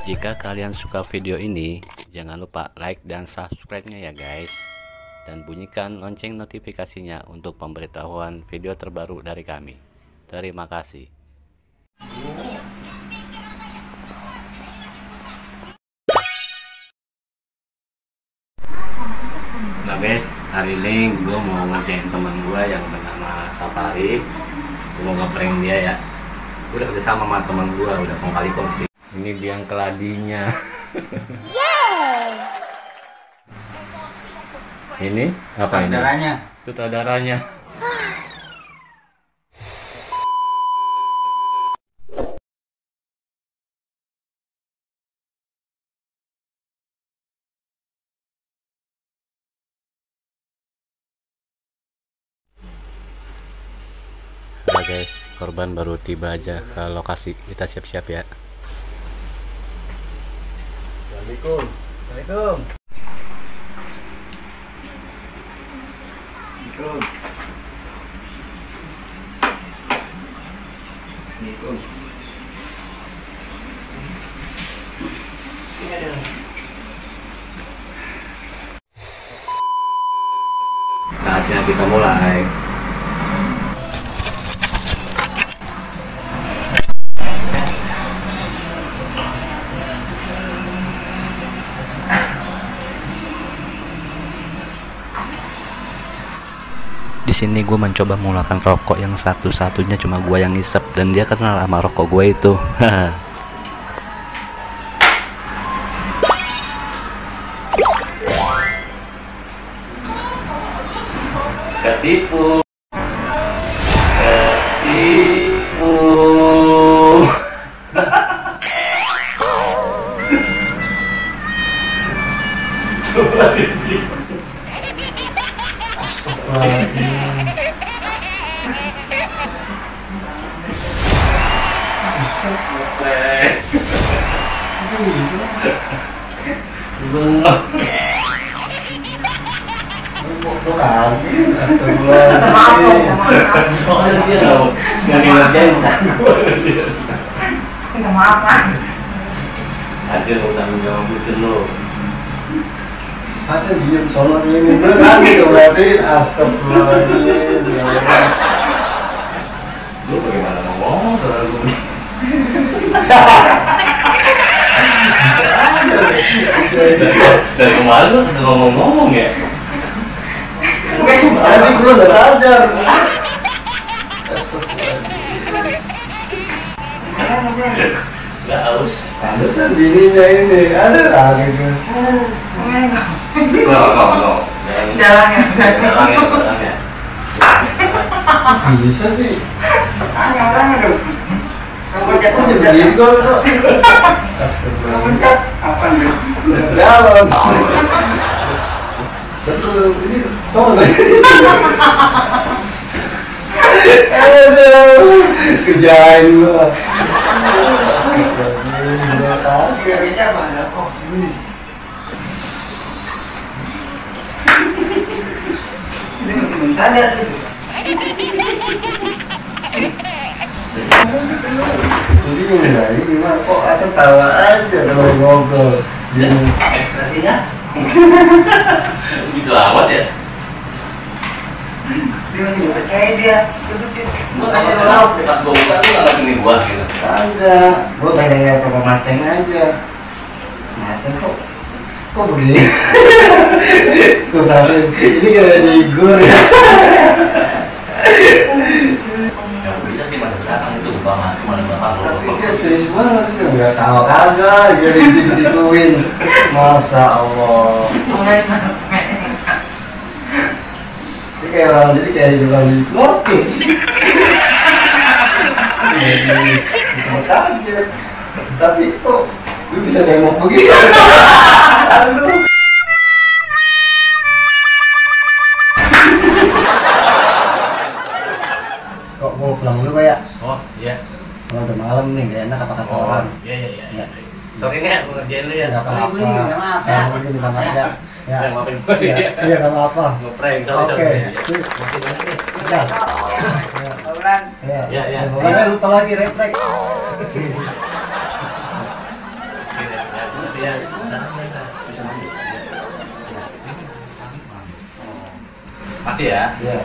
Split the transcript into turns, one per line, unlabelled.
Jika kalian suka video ini, jangan lupa like dan subscribe-nya ya guys. Dan bunyikan lonceng notifikasinya untuk pemberitahuan video terbaru dari kami. Terima kasih. Nah guys, hari ini gue mau ngerjain teman gue yang bernama Safari. Gue mau ngeprank dia ya. Gue udah kerja sama teman gue, udah kong kali kongsi. Ini biang keladinya. Ini apa ini?
Sutradaranya.
Sutradaranya. Halo guys, korban baru tiba aja ke lokasi. Kita siap-siap ya.
Assalamualaikum. Waalaikumsalam.
Saatnya kita mulai. Di sini gue mencoba menggunakan rokok yang satu-satunya cuma gue yang ngisep, dan dia kenal sama rokok gue itu. Ketipu.
Maaf kan?
Ada tanggung jawab itu lo.
Masa diem sono ini beneran gitu berarti astagfirullahaladzim.
Lu bagaimana ngomong soal gue? Dari kemarin lu udah ngomong-ngomong ya?
Tadi gue udah sadar.
Gak haus.
Pantesan bininya ini ada lagi tuh.
No. Dalangnya.
Bisa sih.
Orangnya dong.
Kamu jadi gol kok. Astagfirullah.
Apa nih?
Galon. Betul ini sono. Aduh, kerjain gua.
Kerja mana kok? Ini masih sadar gitu.
Jadi gimana kok asal tawa aja kalau ngobrol.
Ekspresinya? Gitu amat ya?
Dia masih nggak percaya dia.
Gua tanya lo pas gua buka lu nggak sini gua gitu.
Kagak, gua pengen toko Mustang aja. Mustang kok begini? Gua tahu ini kayak di Igor ya.
Yang bisa sih mana belakang itu buka masuk mana belakang lo.
Iya serius banget sih, nggak tahu kagak jadi digituin. Masya Allah.
Mulai mas.
Ini kayak orang jadi bilang di notis. Jadi bisa kaget. Tapi kok gue bisa nengok begitu? Aduh. Kok mau pulang dulu ya?
Oh iya.
Kalau udah malam nih, gak enak kata-kata orang.
Iya. Sorry nih, aku ngerjain lu ya.
Gak apa-apa. Gak mungkin juga aja. Ya,
Yang maafin gue ya.
iya gak apa-apa.
Ngeprank,
Oke.
sorry.
Masih banyak nih.
Bulan.
Ya.
Ya.
Lupa lagi refleks.
Iya, sana.
Bisa mandi.
Masih ya?
Iya.